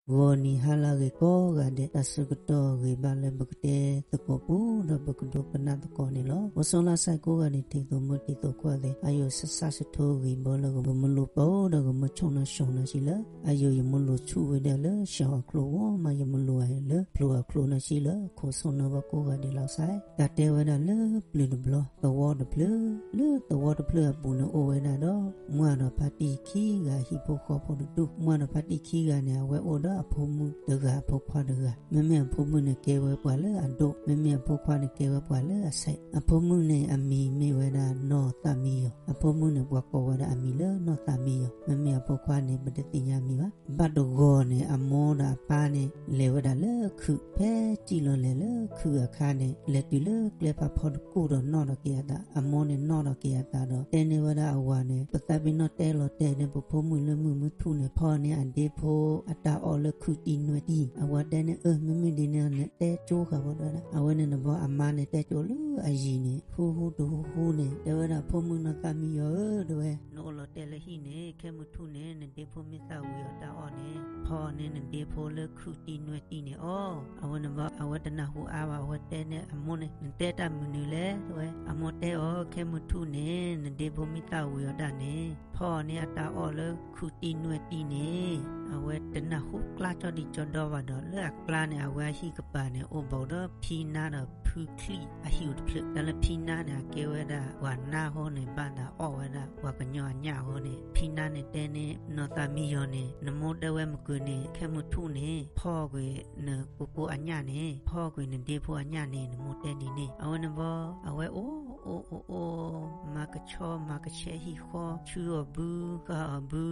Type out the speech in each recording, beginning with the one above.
ဂီၤနံၤဟါလၢအဂ့ၤကိးဂၤဒဲး, တၢ်ဆၢကတီၢ်ဂ့ၤဘၣ်လၢပကတဲသကိးပူဒီးပကဒိကနၣ်သကိးန့ၣ်လီၤ. အိၣ်ဆိးလၢ်စဲးကိးဂၤဒဲး, ထံၣ်သိးမုၢ်ထံၣ်သိးခွါသ့ၣ်, အယိာ်ဆၣ်ဆၣ်ဆိထိဂ့ၤဘၣ်လၢ ဂမူလိၤပိဒီးဂမူဆိၣ်နီၤဆိနီၤဆံလၢ အယိာ်ယမူလိၤဆူၣ်ဝဲဒၣ်လၢ စှီၤအချိၣ်ဝီမး, ယမူလိၤလၢဖျိအချိၣ်နီၤဆံလၢ ခိးဆိနီၤဘၣ်ကိးဂၤဒဲးလီၤစဲး. တၢ်တဲဝဲဒၣ်လၢပျၢၤတဘျီ, သဝီတဖျၢၣ်, လၢသဝီတဖျၢၣ်အပူၤန့ၣ်အိၣ်ဝဲဒၣ်ဒီး မါဒီးဖါတံၢ်ခံဂၤ, ဟံၣ်ဖိဃီဖိတဒူၣ်. မါဒီးဖါတံၢ်ခံဂၤန့ၣ် အဝဲအိၣ်ဒီးအဖိမုၣ်တဂၤ, အဖိခွါတဂၤ. မ့မ့ၢ်အဖိမုၣ်န့ၣ်ကဲဝဲပှၤလၢအဒိၣ်, မ့မ့ၢ်အဖိခွါန့ၣ်ကဲဝဲပှၤလၢအဆဲး. အဖိမုၣ်န့ၣ်အမံၤမ့ၢ်ဝဲဒၣ်နီၢ်သၣ်မံယီၤ. အဖိမုၣ်န့ၣ် ပှၤကိးဝဲဒၣ်အမံၤလၢနီၢ်သၣ်မံယီၤ, မ့မ့ၢ်အဖိခွါန့ၣ် ပတသ့ၣ်ညါမံၤဘၣ်. ဘၣ်တဂီၤန့ၣ် အမိၢ်ဒီးအပၢ်န့ၣ် လဲၤဝဲဒၣ်လၢခုး, ဖဲစံၣ်လီၤလဲၤလၢခုးအခါန့ၣ်, လဲၤတုၤလၢကျဲဖးဖီတကိၢ်ဒီးနီၣ်ထီၣ်က့ၤအသး, အမိၢ်န့ၣ်နီၣ်ထီၣ်က့ၤအသးဒီး တဲန့ၢ်ဝဲဒၣ်အဝၤန့ၣ်, ပသးပ့ၤနီၣ်တဲလီၤတဲာ်န့ၢ်ပဖိမုၣ်လၢမုၢ်မုၢ်ထူၣ်န့ၣ်, ဖီန့ၢ်အဒ့ဖိအတၢ်အီၣ်လၢခုးတံၢ်နွဲၣ်တံၢ်. အဝၤတဲန့ၢ်, အၢ မ့မ့ၢ်ဒ်န့ၣ်န့ၣ် တဲကၠိဃာ်ဘၣ်ဒီး, အဝဲန့ၣ်နဘီအမါန့ၣ် တဲကၠိလၢအယံၤန့ၣ်, ဟူဟူတဟူဟူန့ၣ် တဲဝဲဒၣ်ဖိမုၣ်နီၢ်သၣ်မံယီၤဧၢ, တဲဝဲ, နအိၣ်လီၤတဲာ်လၢဟံၣ်န့ၣ်, ခဲမုၢ်ထူၣ်န့ၣ် နဒ့ဖိမ့ၢ်သၣ်ဝံၤအီၤတၢ်အီၣ်န့ၣ်, ဖီန့ၢ်နဒ့ဖိလၢခုးတံၢ်နွဲၣ်တံၢ်န့ၣ်အီၣ်. အဝဲန့ၣ်ဘီ အဝဲတနၢ်ဟူအါဘၣ်, အဝဲတဲန့ၢ်အမိၢ်န့ၣ်, နတဲတၢ်မနုၤလဲၣ်, တဲဝဲ. အမိၢ်တဲအီၤ, ခဲမုၢ်ထူၣ်န့ၣ် နဒ့ဖိမ့ၢ်သၣ်ဝံၤအီၤတၢ်န့ၣ်, ဖီန့ၢ်အတၢ်အီၣ်လၢခုးတံၢ်နွဲၣ်တံၢ်န့ၣ်. အဝဲတနၢ်ဟူကျါကၠီဒံးကၠီဒီဘၣ်ဒီး, လၢအကျါန့ၣ် အဝဲအဟံၣ်ကပၤန့ၣ် အိၣ်ဘူးဒီးဖံနါဒီးဖုချံၣ်အဟံၣ်အိၣ်တဖျၢၣ်. တၢ်လၢဖံနါန့ၣ် အကဲဝဲဒၣ်ပှၤနါအဃိန့ၣ် ဘၣ်သးအီၣ်ဝဲဒၣ်ပှၤကညီအညၣ်အဃိန့ၣ်, ဖံနါန့ၣ်တဲန့ၢ်နီၢ်သၣ်မံယီၤန့ၣ်, နမိၢ်တဲဝဲမုၢ်ကၢၤန့ၣ်, ခဲမုၢ်ထူၣ်န့ၣ် ဖီကွံာ်နကိကိၢ်အညၣ်န့ၣ်, ဖီကွံာ်နဒ့ဖိအညၣ်န့ၣ်, နမိၢ်တဲဒ်န့ၣ်. အဝဲန့ၣ်ဘီ အဝဲအိၣ်အိၣ်အိၣ်အိၣ်, မၤကဆှီမၤကဆှဲဟံၣ်ဃီ, ဆူအီၤဘုဃာ်အီၤဘု,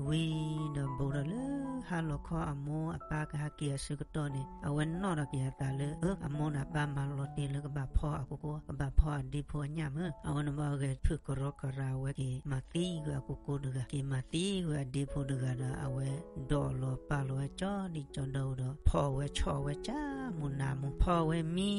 ဝံၤဒီးဘူးဒီးလၢဟါလီၤခီအမိၢ်အပၢ်ကဟဲက့ၤအဆၢကတီၢ်န့ၣ်, အဝဲနီၣ်ထီၣ်က့ၤအသးလၢ အၢ အမိၢ်ဒီးအပၢ်မၤလီၤတ့ၢ်လၢကဘၣ်ဖီအကိကိၢ်, ကဘၣ်ဖီအဒ့ဖိအညၣ်မ့ၢ်. အဝဲန့ၣ်ဘီ အဂဲၤဖုၣ်ကရီကရၤဝဲက့ၤ, မၤသံကွံာ်အကိကိၢ်တဂၤ, က့ၤမၤသံကွံာ်အဒ့ဖိတဂၤဒီး အဝဲဒိးလီၤပာ်လီၤဝဲကၠီဒံးကၠီဒီဒီး ဖီဝဲဆီၣ်ဝဲကၠၢ်မူနးမူ, ဖီဝဲမံ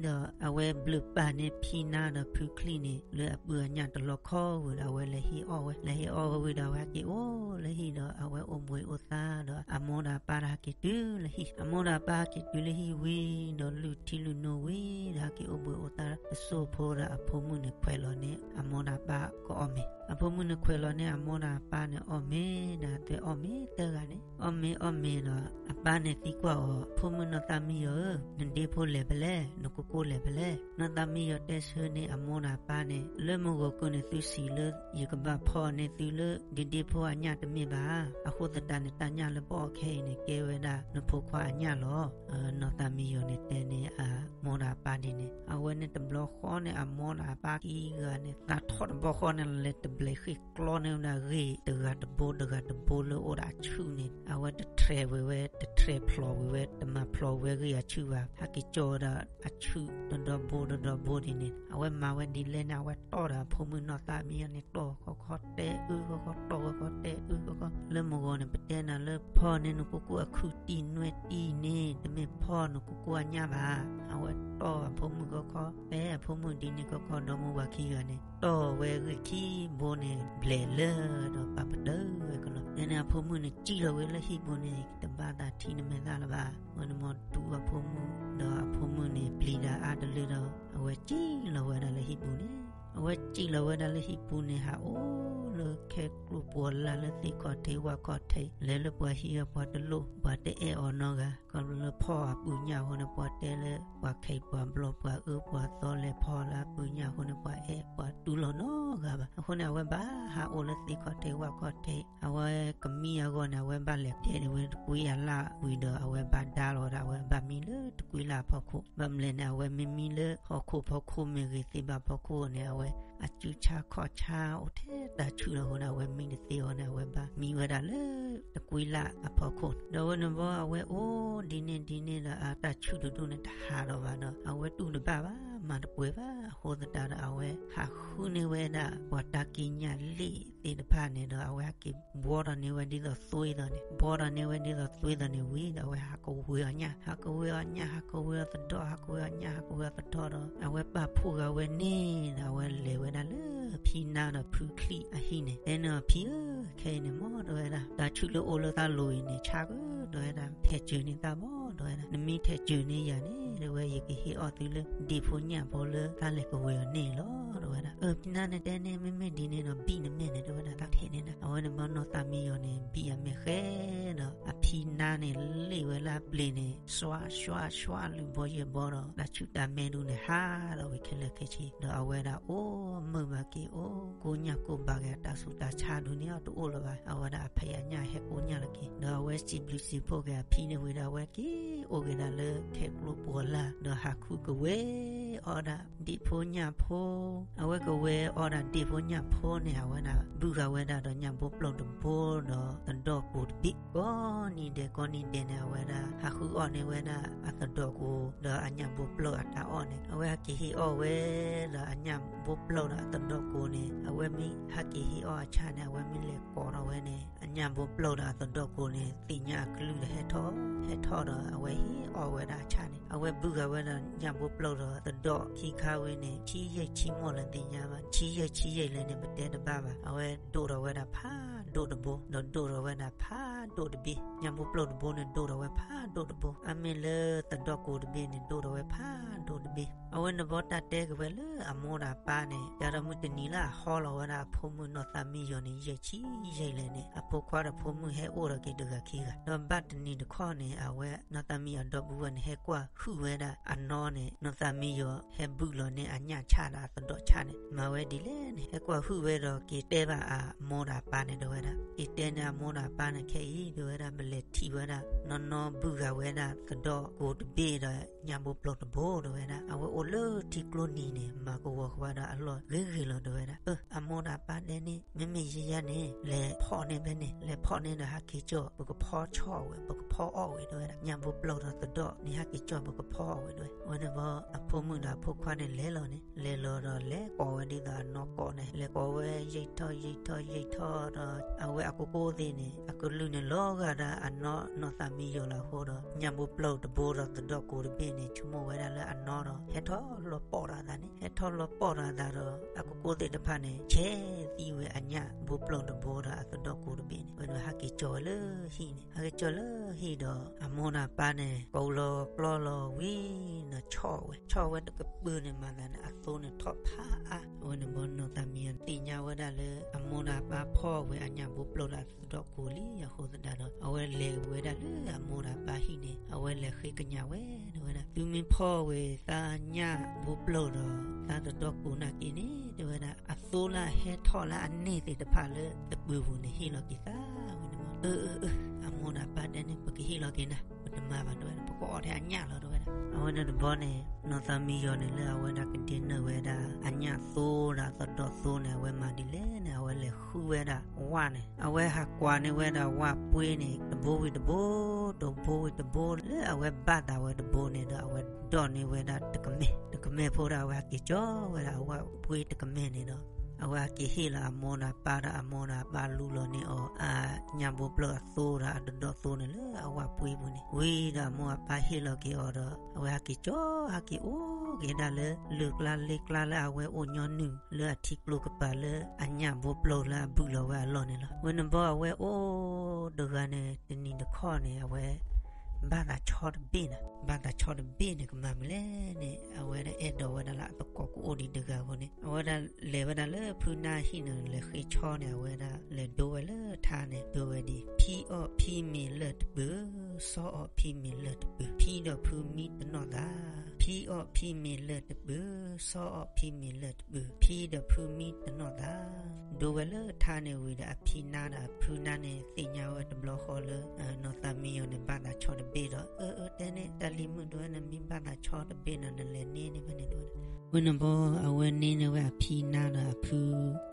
ဒီး အဝဲဘျုးပာ်န့ၢ်ဖံနါဒီးဖုချံၣ်န့ၣ် လၢအပုၢ်အညၣ်တလီၢ်ခီဝံၤဒီး အဝဲလဲၤဟ့ၣ်အီၣ်ဝဲ, လဲၤဟ့ၣ်အီၣ်ဝဲဝံၤဒီး အဝဲဟဲက့ၤအိၣ်လၢဟံၣ်ဒီး အဝဲအိၣ်ဘှံးအိၣ်သါဒီး အမိၢ်ဒီးအပၢ်တဟဲက့ၤတုၤလၢဟံၣ်, အမိၢ်ဒီးအပၢ်ဟဲက့ၤတုၤလၢဟံၣ်ဝံၤဒီး လုၢ်ထံလုၢ်နိဝံၤဒီး ဟဲက့ၤအိၣ်ဘှံးအိၣ်သါတစိၢ်ဖိဒီး အဖိမုၣ်န့ၣ်ခွဲးလီၤန့ၢ် အမိၢ်ဒီးအပၢ်ကအီၣ်မ့ၤ. အဖိမုၣ်န့ၣ်ခွဲးလီၤန့ၢ်အမိၢ်ဒီးအပၢ်န့ၣ်အီၣ်မ့ၤဒီး အဝဲအီၣ်မ့ၤတဂၤန့ၣ်, အီၣ်မ့ၤအီၣ်မ့ၤဒီး အပၢ်န့ၣ်သံကွၢ်အီၤ, ဖိမုၣ်နီၢ်သၣ်မံယီၤဧၢ, နဒ့ဖိလဲၤဖဲလဲၣ်, နကိကိၢ်လဲၤဖဲလဲၣ်. နီၢ်သၣ်မံယီၤတဲဆၢန့ၢ်အမိၢ်ဒီးအပၢ်န့ၣ်, လၢမုၢ်ဂီၤခီန့ၣ် သုစံးလၢယကဘၣ်ဖီန့ၢ်သုလၢဒ့ဒ့ဖိအညၣ်တမ့ၢ်ဘၣ်. အဃိသတးန့ၣ် တၢ်ညၣ်လၢပအီၣ်ခဲအံၤန့ၣ် ကဲဝဲဒၣ်နဖိခွါအညၣ်လီၤ. နီၢ်သၣ်မံယီၤန့ၣ်တဲန့ၢ်အမိၢ်ဒီးအပၢ်ဒ်န့ၣ်. အဝဲန့ၣ်တဘျီဃီန့ၣ် အမိၢ်ဒီးအပၢ်ခံဂၤန့ၣ် သးထီၣ်တဘျီဃီန့ၣ် လဲၤတဘျဲးဃ့ၢ်ကျီန့ၢ်ဝဲဒၣ်ဂ့ၢ်တဂၤတဘိတဂၤတဘိလၢအိၣ်ဒီးအဆူၣ်န့ၣ်, အဝဲတထြဲးဝံၤဝဲ, တထြဲးဖျိးဝံၤဝဲ, တမၤဖျိးဝဲဂ့ၢ်အဆူၣ်ဘၣ်. ဟဲက့ၤကၠီဝဲဒီးအဆူၣ်တဒီဘိတဒီဘိဒ်န့ၣ်. အဝဲမၤဝဲဒ်လဲၣ်န့ၣ် အဝဲတီၢ်ဒီးအဖိမုၣ်နီၢ်သၣ်မံယီၤန့ၣ် တီၢ်ဃီခီတဲအၢဃီခီ, တီၢ်ဝဲဃီတဲအၢဃီခီ. လၢမုၢ်ဂီၤန့ၣ် ပတဲနၤလၢ ဖီန့ၢ်နကိကိၢ်အခုၣ်တံၢ်နွဲၣ်တံၢ်န့ၣ် တမ့ၢ်ဖီနကိကိၢ်အညၣ်ဘၣ်. အဝဲတီၢ်အဖိမုၣ်ဃီခီ, တဲအဖိမုၣ်ဒ်န့ၣ်ဃီခီ, ဒီမါဝၤခံဂၤန့ၣ် တီၢ်ဝဲဂ့ၢ်ခံဘိန့ၣ် ဘျဲးလၢဒီးပာ်ပတုာ်ဝဲကလီၤ. န့ၣ်န့ၣ် အဖိမုၣ်န့ၣ် စံၣ်လီၤဝဲလၢဟံၣ်ပူၤန့ၣ် တဘၣ်သးထံၣ်နမဲာ်သၣ်လၢၤဘၣ်. အဝဲန့ၣ်မ့ၢ်တူၢ်အဖိမုၣ်, ဒီးအဖိမုၣ်န့ၣ် ပျံၤတၢ်အါတလၢဒီး အဝဲစံၣ်လီၤဝဲဒၣ်လၢဟံၣ်ပူၤန့ၣ်. အဝဲစံၣ်လီၤဝဲဒၣ်လၢဟံၣ်ပူၤန့ၣ် ဟးအိၣ်လၢခဲကျိၣ်ပှီၤလၢ်လၢသ့ၣ်ခီၣ်ထံးဝၣ်ခီၣ်ထံး, လဲၤလၢပှၤဟံၣ်အပှၤတလိၣ်, ပှၤတအဲၣ်အီၤနီတဂၤ. ခီဖျိလၢဖီအပုၢ်ညၣ်အဃိန့ၣ် ပှၤတဲလၢပှၤခဲပှၤဘျီ ပှၤအၢပှၤသီ လဲၤဖီလၢအပုၢ်ညၣ်အဃိန့ၣ် ပှၤအဲၣ်ပှၤတူၢ်လိာ်နီတဂၤဘၣ်. အဃိန့ၣ် အဝဲဘၣ်ဟးအိၣ်လၢသ့ၣ်ခီၣ်ထံးဝၣ်ခီၣ်ထံး. အဝဲကမံအဂီၢ်န့ၣ် အဝဲဘၣ်လဲၤဒဲးန့ၢ်ဝဲတကွံအလၣ်ဝံၤဒီး အဝဲဘၣ်ဒါလီၤဝဲဒၣ် အဝဲဘၣ်မံလၢတကွံလၣ်အဖီခိၣ်. ဘၣ်မနုၤလဲၣ်န့ၣ် အဝဲမ့မံလၢဟီၣ်ခိၣ်ဖီခိၣ်မ့ၢ်ဂ့ၤ သ့ၣ်ဘၣ်ဖီခိၣ်န့ၣ် အဝဲအစုဆါခီၣ်ဆါအိၣ်ထဲတၢ်ဆူၣ်လီၤအဃိန့ၣ် အဝဲမံတသ့အဃိန့ၣ် အဝဲဘၣ်မံဝဲဒၣ်လၢတကွံလၣ်အဖီခိၣ်. ဒီးအဝဲန့ၣ်ဘီ အဝဲအိၣ်ဒ်န့ၣ်ဒ်န့ၣ်ဒီး အတၢ်ဆူၣ်တဒူၣ်န့ၣ် တဟးထီၣ်ဘၣ်ဒီး အဝဲတူၢ်တဘၣ်ဘၣ် မၤတပှဲၤဘၣ်. အဃိသတးဒီး အဝဲဟးဃုန့ၢ်ဝဲဒၣ် ပှၤတၢ်ကံးညာ်လ့ၣ်သ့ၣ်တဖၣ်န့ၣ်ဒီး အဝဲဟဲက့ၤဘှီထီၣ်န့ၢ်ဝဲဒ်သိးသွံၣ်သိးန့ၣ်, ဘှီထီၣ်န့ၢ်ဝဲဒ်သိးသွံၣ်သိးန့ၣ်ဝံၤဒီး အဝဲဟးကဝ့ၤအီၤညၣ်, ဟးကဝ့ၤအီၤညၣ် ဟးကဝ့ၤအီၤသဒီၣ်, ဟးကဝ့ၤအီၤသဒီၣ်ဒီး အဝဲပာ်ဖှိၣ်ဂၤဝဲန့ၣ်ဒီး အဝဲလဲၤ ဝဲဒၣ်လၢဖံနါဒီးဖုချံၣ်အဟံၣ်န့ၣ် တဲန့ၢ်အီၤ ဖံဧၢ, ခဲအံၤန့ၣ်မ့ၢ် တဲဝဲဒၣ် တၢ်ဆူၣ်လၢအိၣ်လၢတၢ်လိၤအံၤန့ၣ် ဆါက့ၤ တဲဝဲဒၣ်, ထဲးစၢၤန့ၢ်တၢ်ဘၣ် တဲဝဲဒၣ်, နမ့ၢ်ထဲးစၢၤန့ၢ်ယၤန့ၣ် တဲဝဲ ယကဟ့ၣ်အီၣ်သုလၢ ဒ့ၣ်ဖိညၣ်ဖိလၢတၢ်လဲၤကဝဲၤအီၤန့ၣ်လီၤ တဲဝဲဒၣ်. အၢ ဖံနါန့ၣ်တဲန့ၢ် မ့မ့ၢ်ဒ်န့ၣ်ဒီး ဘံၣ်နမဲာ်န့ၣ် တဲဝဲဒၣ်, တၢ်ထဲးန့ၢ်ဒၣ်. အဝဲန့ၣ်ဘီနီၢ်သးမံယီၤန့ၣ် ဘံၣ်အမဲာ်ဃဲဒီး အဖံနါန့ၣ် လ့ၣ်ဝဲလၢအပျ့ၤန့ၣ် စွါစွါစွါ လုၢ်ဘီယဲၢ်ဘီဒီး တၢ်ဆူၣ်တၢ်မဲဒုးန့ၣ် ဟးထီၣ်ဝဲခဲလၢာ်ခဲဆ့ ဒီးအဝဲဒၣ်အိၣ်မုာ်ဘၣ်က့ၤ အိၣ်ကိးညၣ်ကိးဘါက့ၤ အတၢ်ဆူးတၢ်ဆါဒုးန့ၣ် အတအိၣ်လၢၤဘၣ်. အဝဲဒၣ်အဖံအညၣ်ဟဲကိးညၣ်လီၤက့ၤ ဒီးအဝဲစံးဘျုးစံးဖှိၣ်က့ၤအဖံန့ၣ်ဝံၤဒီး အဝဲက့ၤအိၣ်က့ၤဒၣ်လၢခဲကျိပှီၤလၢ် ဒီးဟးဃုကဝဲၤအီၣ်ဒၣ်ဒ့ၣ်ဖိညၣ်ဖိ အဝဲကဝဲၤအီၣ်ဒၣ်ဒ့ၣ်ဖိညၣ်ဖိန့ၣ် အဝဲဒၣ်ဘုၣ်ဃာ်ဝဲဒၣ်ဒီးညၣ်ဘိပျိၢ်တဘိ ဒီးသဒီၣ်ကိးတဘ့ၣ်. ကိးနံၤဒဲးကိးနံၤဒဲးန့ၣ် အဝဲဒၣ်ဟးဃုအီၣ်န့ၢ်ဝဲဒၣ်အသဒီၣ်ကိး ဒီးအညၣ်ဘိပျိၢ်အတၢ်အီၣ်န့ၣ် အဝဲဟးက့ၤဟ့ၣ်အီၣ်ဝဲဒီးအညၣ်ဘိပျိၢ်ဒီးအသဒီၣ်ကိးန့ၣ် အဝဲမ့ၢ်ဟးက့ၤဟ့ၣ်အီၣ်အဆၣ်န့ၣ် အဝဲမ့ၢ်လဲၤကိးထီၣ်ဝဲန့ၣ် အညၣ်ဘိပျိၢ်ဒီးအသဒီၣ်ကိးန့ၣ် သ့ၣ်ညါအကလုၢ်ဒီးဟဲထီၣ် ဟဲထီၣ်ဒီး အဝဲဟ့ၣ်အီၣ်ဝဲဒၣ်အဆၣ်န့ၣ် အဝဲဘုၣ်ဃာ်ဝဲဒၣ်ညၣ်ဘိပျိၢ်ဒီးသဒီၣ်ခံခါဝဲန့ၣ် ဆံယဲၢ်ဆံမိၢ်လၢသ့ၣ်ညါဘၣ် ဆံယဲၢ်ဆံယဲၢ်လဲၣ်န့ၣ် ပတဲတဘၣ်ဘၣ်. အဝဲဒိးထီၣ်ဝဲဒၣ်ဖးဒိၣ်တဘိ ဒီးဒိးထီၣ်ဝဲဒၣ်ဖးဒိၣ်တဘ့ၣ်. ညၣ်ဘိပျိၢ်တဘိန့ၣ် ဒိးထီၣ်ဝဲဖးဒိၣ်တဘိ အါမ့ၢ်လၢသဒီၣ်ကိးတဘ့ၣ်န့ၣ် ဒိးထီၣ်ဝဲဖးဒိၣ်တဘ့ၣ်. အဝဲန့ၣ်ဘီတၢ်တဲက့ၤဝဲလၢအမိၢ်ဒီးအပၢ်န့ၣ် တၢ်ဒီမုၢ်တနံၤလၢအဟီလီၤဝဲဒၣ်အဖိမုၣ်နီၢ်သးမံယီၤန့ၣ် ယဲၢ်ဆံယဲၢ်လဲၣ်န့ၣ် အဖိခွါဒီးဖိမုၣ်ဟဲအိၣ်ဒီးက့ၤတဂၤခံဂၤ ဒီးဘၣ်တနံၤတခီန့ၣ် အဝဲနီၢ်သးမံယီၤဒီပုၢ်ဝဲၢ်န့ၣ် ဟဲကွၢ်ဟုၣ်ဝဲဒၣ်အနီၢ်န့ၣ် နီၢ်သးမံယီၤဟဲဘုၣ်လီၤန့ၢ်အညၣ်ဆၣ်ဒီးအသဒီၣ်ဆၣ်န့ၣ် မၤဝဲဒ်လဲၣ်န့ၣ် ဟဲကွၢ်ဟုၣ်ဝဲဒီးက့ၤတဲဘၣ်အမိၢ်ဒီးအပၢ်န့ၣ် တဲဝဲဒၣ် က့ၤတဲန့ၢ်အမိၢ်ဒီးအပၢ်န့ၣ် ခဲအံၤ တဲဝဲဒၣ် ပလဲၤထံၣ်ဝဲဒၣ် နီၢ်နီၢ်ဘုၣ်ဃာ်ဝဲဒၣ်သဒီၣ်ကိးတဘ့ၣ်ဒီးညၣ်ဘိပျိၢ်တဘိ တဲဝဲဒၣ် အဝဲအိၣ်လၢထံကျိနံၤန့ၣ် မၤကဝီၤဃာ်ဝဲဒီးအလီၢ်ဂ့ၤဂ့ၤလီၤ တဲဝဲဒၣ်. အမိၢ်ဒီးအပၢ်တဲန့ၣ် မ့မ့ၢ်ယဲယဲန့ၣ် လဲၤဖီၣ်န့ၢ်ဖဲန့ၣ် လဲၤဖီၣ်န့ၢ်ဒီးဟးက့ၤကၠီၣ် ပကဖီဆီၣ်ဝဲ ပကဖီအီၣ်ဝဲ တဲဝဲဒၣ် ညၣ်ဘိပျိၢ်ဒီးသဒီၣ်န့ၣ် ဟဲက့ၤကၠီၣ် ပကဖီအီၣ်ဝဲ တဲဝဲ. အဝဲန့ၣ်ဘီအဖိမုၣ်ဒီးအဖိခွါန့ၣ် လဲၤလီၤန့ၣ် လဲၤလီၤဒီးလဲၤကိးဝဲဒ်သိးအနီၢ်ကိးန့ၣ် လဲၤကိးဝဲ ယံာ်ထီၣ်ယံာ်ထီၣ်ယံာ်ထီၣ်ဒီး အဝဲအကိကိၣ်သ့ၣ်န့ၣ် အကလုၢ်န့ၣ်လီၤဂာ်ဒီးအနီၢ်နီၢ်သးမံယီၤလီၤအဃိဒီး ညၣ်ဘိပျိၢ်တဘိဒီးသဒီၣ်ကိးတဘ့ၣ်န့ၣ် ဆိကမိၣ်ဝဲဒၣ်လၢအနီၢ်ဒီး ဟဲထီၣ်လီၤပီၣ်ဒီးအသးန့ၣ် ဟဲထီၣ်လီၤပီၣ်ဒီးအသးဒီး အကိကိၣ်သ့ၣ်တဖၣ်န့ၣ် ဆဲးသံဝဲအညၣ်ဘိပျိၢ်တဘိဒီးအသဒီၣ်ကိးတဘ့ၣ်န့ၣ် ဝဲဒီးဟးက့ၤကၠီၣ်ဝဲလၢဟံၣ်န့ၣ် ဟးက့ၤကၠီၣ်လၢဟံၣ်ဒီး အမိၢ်ဒီးအပၢ်န့ၣ် ကိးလီၤကျီလီၤဝံၤဒီး ဆီၣ်ဝဲ ဆီၣ်ဝဲတကပၤန့ၣ် မၤသးန့ၣ် အသိန့ၣ်ထီၣ်ဖးအါ အဝဲန့ၣ်ဘီနီၢ်သးမံယီၤန့ၣ် သ့ၣ်ညါဝဲဒၣ်လၢ အမိၢ်ဒီးအပၢ်ဖီၣ်ဝဲအညၣ်ဘိပျိၢ်ဒီးအသဒီၣ်ကိးလံအဃိသတးဒီး အဝဲလဲၤဝဲဒၣ်လၢအမိၢ်ဒီးအပၢ်ဟံၣ်န့ၣ် အဝဲလဲၤဃ့ကညးဝဲ တဲဝဲဒၣ် သုမ့ၢ်ဖီၣ်ဝဲသးညၣ်ဘိပျိၢ်ဒီး သးသဒီၣ်ကိးနာ်က့န့ၣ် တဲဝဲဒၣ် အသိလၢအဟဲထီၣ်လၢအန့ၢ်သ့ၣ်တဖၣ်လၢတပၤပူၤန့ၣ် ဟ့ၣ်လီၤက့ၤသးဝဲန့ၣ်မး အၢ အၢ အၢ အမိၢ်ဒီးအပၢ်တဲန့ၣ် ပကဟ့ၣ်လီၤက့ၤနၤ ပတမၤဘၣ် တဲဝဲဒၣ် ပကအီၣ်ထဲအညၣ်လီၤ တဲဝဲဒၣ်. အဝဲန့ၣ်တဘီန့ၣ် နီၢ်သးမံယီၤန့ၣ် လၢအဝဲဒၣ်ကဒ့နုာ်ဝဲဒၣ် အညၣ်သိဒီးအသဒီၣ်သိန့ၣ် အဝဲမၤဒ်လဲၣ်န့ၣ် အဝဲလဲၤဃုဝဲဒၣ်ဝၣ်န့ၣ် အဝဲဟးကွၢ်န့ၢ်ဝဲဒၣ်ဝၣ်ပှ့ၤန့ၣ် တဘိဝံၤတဘိ တဘိဝံၤတဘိ လၢအဝဲဘၣ်သးဝဲတဘိန့ၣ်ဒီး အဝဲဒိးန့ၢ်ဝဲဒၣ်တကမဲာ် တကမဲာ်ဖိဒီး အဝဲဟးက့ၤကၠီဝဲဒၣ်အဝၣ်ပှ့ၤတကမဲာ်န့ၣ်ဒီး အဝဲဟးက့ၤဟ့ၣ်လီၤအမိၢ်ဒီးအပၢ်ဒီး အမိၢ်ဒီးအပၢ်လူလီၤန့ၢ်အီၤ အညၣ်ဘိပျိၢ်အသိဒီးအသဒီၣ်သိန့ၣ်လၢအဝၣ်ပှ့ၤပူၤန့ၣ် ဝံၤဒီးအမိၢ်အပၢ်ဟ့ၣ်လီၤက့ၤအီၤဒီး အဝဲဟးက့ၤကၠီ ဟးက့ၤအိၣ်က့ၤဒၣ်လၢ လၢၢ်ကျါလ့ကျါလၢအဝဲအိၣ်ညီနုၢ် လၢအထံကျိကပၤလၢအညၣ်ဘိပျိၢ်လၢအဘုၣ်လီၤဝဲအလီၢ်န့ၣ်လီၤ. ဝဲန့ၣ်ဘီအဝဲအိၣ်တဂၤန့ၣ် တနံၤတခီန့ၣ် အဝဲ ဘၣ်သးဆီတဘ့ၣ်န့ၣ် ဘၣ်သးဆီတဘ့ၣ်န့ၣ် ကမၤမနုၤလဲၣ်န့ၣ် အဝဲဒၣ်အဲၣ်ဒိးဝဲဒၣ်လၢအသကိးကအိၣ်ဒံးတဂၤအဃိန့ၣ် အဝဲဒၣ်လဲၤဝဲဒၣ်လၢဖုနါဟံၣ်န့ၣ် လဲၤဃ့ဆီန့ၣ် အဝဲဒၣ်လဲၤဒိဝဲလၢထါန့ၣ် ဒိဝဲဒ်အံၤ, ဖံအီၣ်ဖံမ့ၤလၢၢ်တပၢၤ, စီအီၣ်ဖံမ့ၤလၢၢ်တပၢၤ, ဖံဒီးဖုမံတနီၣ်သး, ဖံအီၣ်ဖံမ့ၤလၢၢ်တပၢၤ, စီအီၣ်ဖံမ့ၤလၢၢ်တပၢၤ, ဖံဒီးဖုမံတနီၣ်သး. ဒိဝဲလၢထါန့ၣ်ဝံၤဒီး အဖံနါဒီးအဖုနါန့ၣ် သ့ၣ်ညါဝဲတဘျီဃီလၢ နီၢ်သးမံယီၤန့ၣ် ဘၣ်သးဆီတဘ့ၣ်ဒီး အၢ အၢ တဲန့ၣ် တၢ်လံၤမုၣ် ဒိဝဲ နမ့ၢ်ဘၣ်သးဆီတဘ့ၣ်န့ၣ် နလဲၤန့ၢ်န့ၢ်ဖဲန့ၣ် ဒိဝဲဒၣ်. ဝဲန့ၣ်ဘီ အဝဲန့ၢ်န့ၢ်ဝဲအဖု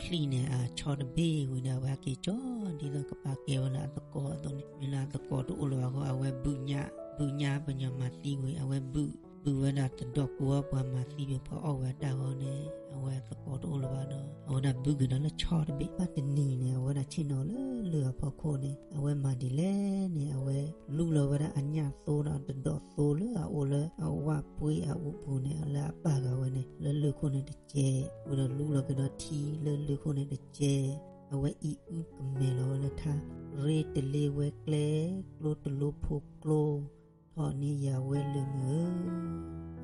ချံၣ်န့ၣ် အဆီတဘ့ၣ်ဝံၤဒီး အဝဲဟဲက့ၤကၠီ ဒ်သိးကပာ်ကဲဝဲလၢအသကိးအသိးန့ၣ် မ့ၢ်လၢအသကိးတအိၣ်လၢၤဘၣ်အဃိ အဝဲဘုၣ်ညါ ဘုၣ်ညါပညီၤမၤသံဝံၤ အဝဲဘုၣ် ပုၢ်ဝဲဒၣ်တဒီးကိးအီၤ ပှၤမၤသံပှၤအီၣ်ဝဲအတၢ်အဂီၢ်န့ၣ် အဝဲသကိးတအိၣ်လၢၤဘၣ်ဒီး အဝဲဒၣ်ဘုက့ၤဒီးလၢဆီတဘ့ၣ်. ဘၣ်တနံၤန့ၣ် အဝဲဒၣ်ဆ့ၣ်နီၤလၢလၢၢ်အဖီခိၣ်န့ၣ် အဝဲမၤဒ်လဲၣ်န့ၣ် အဝဲလူလီၤဝဲဒၣ်အညၣ်သိဒီးတဒီးသိလၢအအိၣ်လၢအဝၣ်ပှ့ၤအအိၣ်ပူၤန့ၣ် လၢအပာ်ဃာ်ဝဲန့ၣ် လၢလၢၢ်ခိၣ်န့ၣ်တကဲး ဝံၤဒီးလူလီၤကဒီးထံလၢလၢၢ်ခိၣ်န့ၣ်တကဲး အဝဲအံၣ်အုကမဲာ်လီၤဝဲလၢထါ, ရ့တလ့ဝဲကျဲ, ကျိတလိဖိကျိ, ထီၣ်န့ၢ်ယၤဝဲလၢၢ်မုၢ်ဧၢ,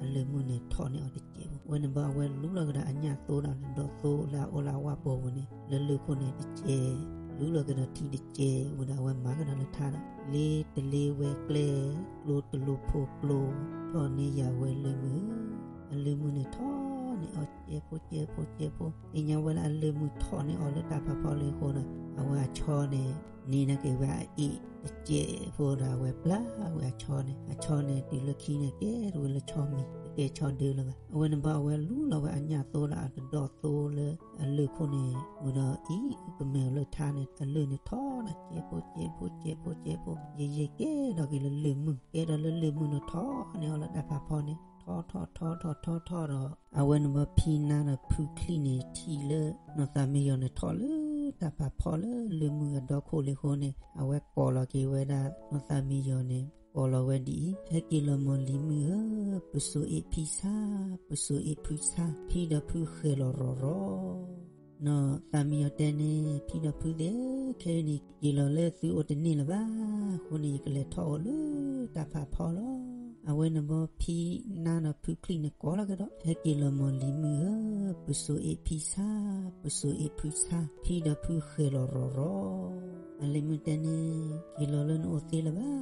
အလၢၢ်မုၢ်န့ၣ်ထီၣ်န့ၢ်အီၤတကဲးဖိ. ဝဲန့ၣ်ဘၣ်အဝဲလူလီၤကဒီးအညၣ်သိဒီးတဒီးသိလၢအအိၣ်လၢအဝၣ်ပူၤန့ၣ် လၢလၢၢ်ခိၣ်န့ၣ်တကဲး, လူလီၤကဒီးထံတကဲး ဝံၤဒီးအဝဲမၤကဒီးလၢထါဒီး ရ့တလ့ဝဲကျဲ, ကျိတလိဖိကျိ, ထီၣ်န့ၢ်ယၤဝဲလၢၢ်မုၢ်ဧၢ, အလၢၢ်မုၢ်န့ၣ်ထီၣ်န့ၢ်အီၤကဲးဖိကဲးဖိကဲးဖိ, သ့ၣ်ညါဝဲလၢအလၢၢ်မုၢ်ထီၣ်န့ၢ်အီၤလၢတၢ်ဖးဖီလံအဃိဒီး အဝဲအဆီန့ၣ် န့ၢ်နာ်က့ၤဝဲအအ့ၣ်တကဲးဖိဒီး အဝဲပျၢ်ဝဲအဆီန့ၣ်, အဆီန့ၣ်တုၤလၢခံန့ၣ် ကဲထီၣ်ဝဲလၢဆီမံၤ တကဲဆီဒၢလၢၤဘၣ်. အဝဲန့ၣ်ဘၣ်အဝဲလူလီၤဝဲအညၣ်သိဒီးအတဒီးသိလၢအလၢၢ်ခိၣ်န့ၣ် ဝံၤဒီးအံၣ်အုကမဲာ်လၢထါန့ၣ် အလၢၢ်န့ၣ်ထီၣ်န့ၢ်ကဲးဖိကဲးဖိကဲးဖိကဲးဖိ ယံာ်ယံာ်ကဲထီၣ်က့ၤလၢလၢၢ်မုၢ် ကဲထီၣ်လၢလၢၢ်မုၢ်န့ၣ်ထီၣ်န့ၢ်အီၤလၢတၢ်ဖးဖီန့ၣ် ထီၣ်ထီၣ်ထီၣ်ထီၣ်ထီၣ်ထီၣ်ဒီး အဝဲန့ၣ်ဘၣ်ဖံနါဒီးဖုချံၣ်န့ၣ် ထံၣ်လၢနီၢ်သးမံယီၤန့ၣ်ထီၣ်လၢတၢ်ဖးဖီလၢလၢၢ်မုၢ်အဒီခိၣ်လံအဃိန့ၣ် အဝဲကိးလီၤက့ၤဝဲဒၣ်နီၢ်သးမံယီၤန့ၣ် ကိးလီၤဝဲဒ်အံၤ, ဟဲက့ၤလီၤမီၢ်လံၤမုၢ်ဧၢ, ပစိၤအ့ၣ်ဖံဆါ, ပစိၤအ့ၣ်ဖုဆါ, ဖံဒီးဖုဃဲၤလီၤရီၤရီၤ နီၢ်သးမံယီၤတဲန့ၣ် ဖံဒီးဖုသ့ၣ်ဧၢ, ခဲအံၤန့ၣ် က့ၤလီၤလၢသုအိၣ်တန့ၢ်လၢၤဘၣ်. အဃိန့ၣ် ယကလဲၤထီၣ်အိၣ်လၢတၢ်ဖးဖီလီၤ. အဝဲန့ၣ်ဘၣ်ဖံနါဒီးဖုချံၣ်န့ၣ်ကိးလီၤကဒီး, ဟဲက့ၤလီၤမီၢ်လံၤမုၢ်ဧၢ, ပစိၤအ့ၣ်ဖံဆါ, ပစိၤအ့ၣ်ဖုဆါ, ဖံဒီးဖုဃဲၤလီၤရီၤရီၤ. အလံၤမုၢ်တဲန့ၣ် က့ၤလီၤလၢနအိၣ်သ့လၢၤဘၣ်.